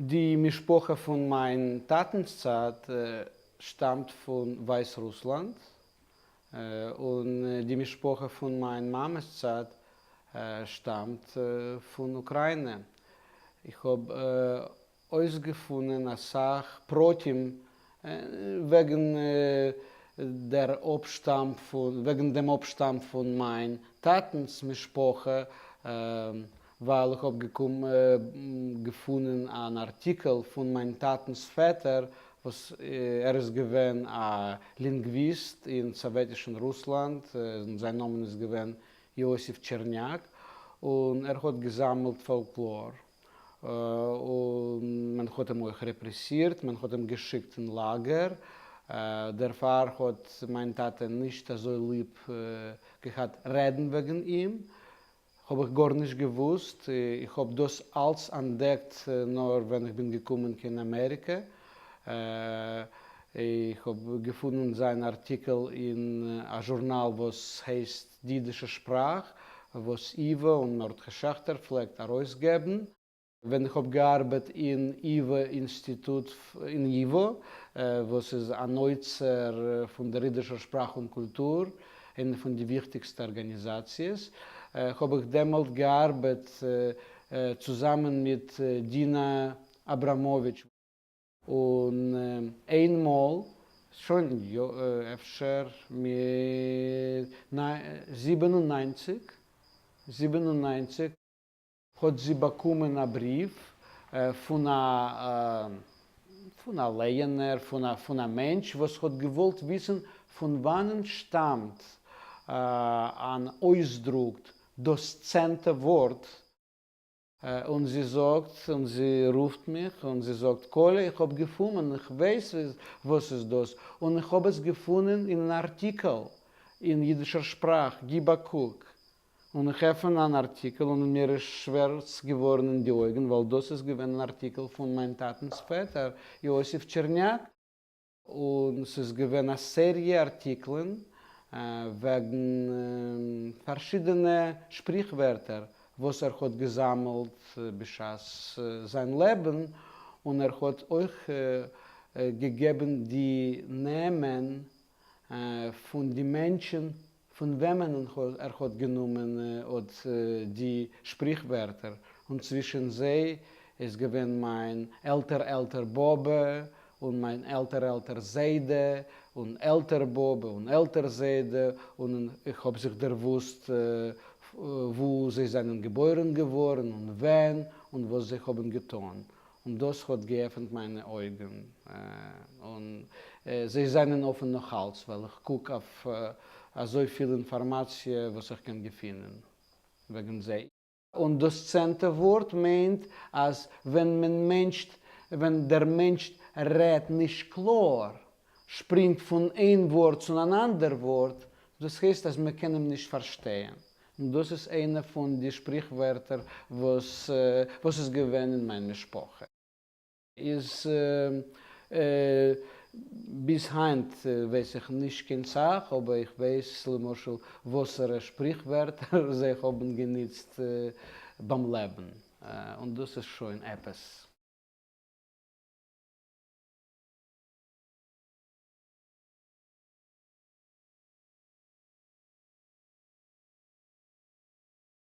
די משפחה פון מיין טאטנ'ס צד שטאמט פון ווייסרוסלאנד, און די משפחה פון מיין מאמע'ס צד שטאמט פון אוקריינע. איך האב אויסגעפונען אסאך פרטים וועגן דער אפשטאם פון וועגן דעם אפשטאם פון מיין טאטנ'ס משפחה, ווייל איך האב געפונען אן ארטיקל פון מיין טאטנ'ס פעטער וואס ער איז געווען א לינגוויסט אין סאוועטישן רוסלאנד, און זיין נאמען איז געווען יאסיף טשערניאק, און ער האט געזאמלט פאלקלאר. און מען האט אים אויך רעפרעסירט, מען האט אים געשיקט אין לאגער, דערפאר האט מיין טאטע נישט אזוי ליב געהאט רעדן וועגן אים, האב איך גארנישט געוואוסט, איך האב דאס אלץ אנטדעקט נאר ווען איך בין געקומען קיין אמעריקע, איך האב געפונען זיין ארטיקל אין א זשורנאל וואס הייסט די אידישע שפראך וואס ייווא און מרדכי שעכטער פלעגט ארויסגעבן. ווען איך האב געארבעט אין ייווא אינסטיטוט אין ייווא, וואס איז אן אוצר פון דער אידישער שפראך און קולטור, איינע פון די וויכטיגסטע ארגאניזאציעס, האב איך דעמאלט געארבעט צוזאמען מיט דינה אבראמאוויטש. און איינמאל, שוין אפשר 97, 97, האט זי באקומען א בריוו פון א פון א לייענער, פון א פון א מענטש וואס האט געוואלט וויסן פון וואנען שטאמט אן אויסדרוק דאס צענטע ווארט. און זי זאגט, און זי רופט מיך, און זי זאגט, קאלע, איך האב געפונען, איך ווייס וואס איז דאס, און איך האב עס געפונען אין אן ארטיקל אין אידישער שפראך, גיב א קוק. און איך עפען אן ארטיקל און מיר איז שווארץ געווארן אין די אויגן, ווייל דאס איז געווען אן ארטיקל פון מיין טאטנ'ס פעטער, יוסף טשערניאק. און ס'איז געווען א סעריע ארטיקלען וועגן פארשידענע שפריכווערטער וואס ער האט געזאמלט בשעת זיין לעבן, און ער האט אויך געגעבן די נעמען פון די מענטשן פון וועמען ער האט גענומען אט די שפריכווערטער, און צווישן זיי איז געווען מיין עלטער-עלטער באבע, און מיין עלטער-עלטער זיידע, און עלטער באבע און עלטער זיידע, און איך האב זיך דערוואוסט וואו זיי זענען געבוירן געווארן און ווען, און וואס זיי האבן געטאן. און דאס האט געעפנט מיינע אויגן, און זיי זענען אפן נאכאלץ, ווייל איך קוק אויף אזויפיל אינפארמאציע וואס איך קען געפינען וועגן זיי. און דאס צענטע ווארט מיינט אז ווען מען מענטשט, ווען דער מענטש רעדט נישט קלאר, שפרינגט פון איין ווארט צו אן אנדער ווארט, דאס הייסט אז מען קען אים נישט פארשטייען. און דאס איז איינע פון די שפריכווערטער וואס וואס איז געווען אין מיין משפחה. איז ביז היינט ווייס איך נישט קיין סאך, אבער איך ווייס למשל וואסערע שפריכווערטער זיי האבן גענוצט ביים לעבן, און דאס איז שוין עפעס.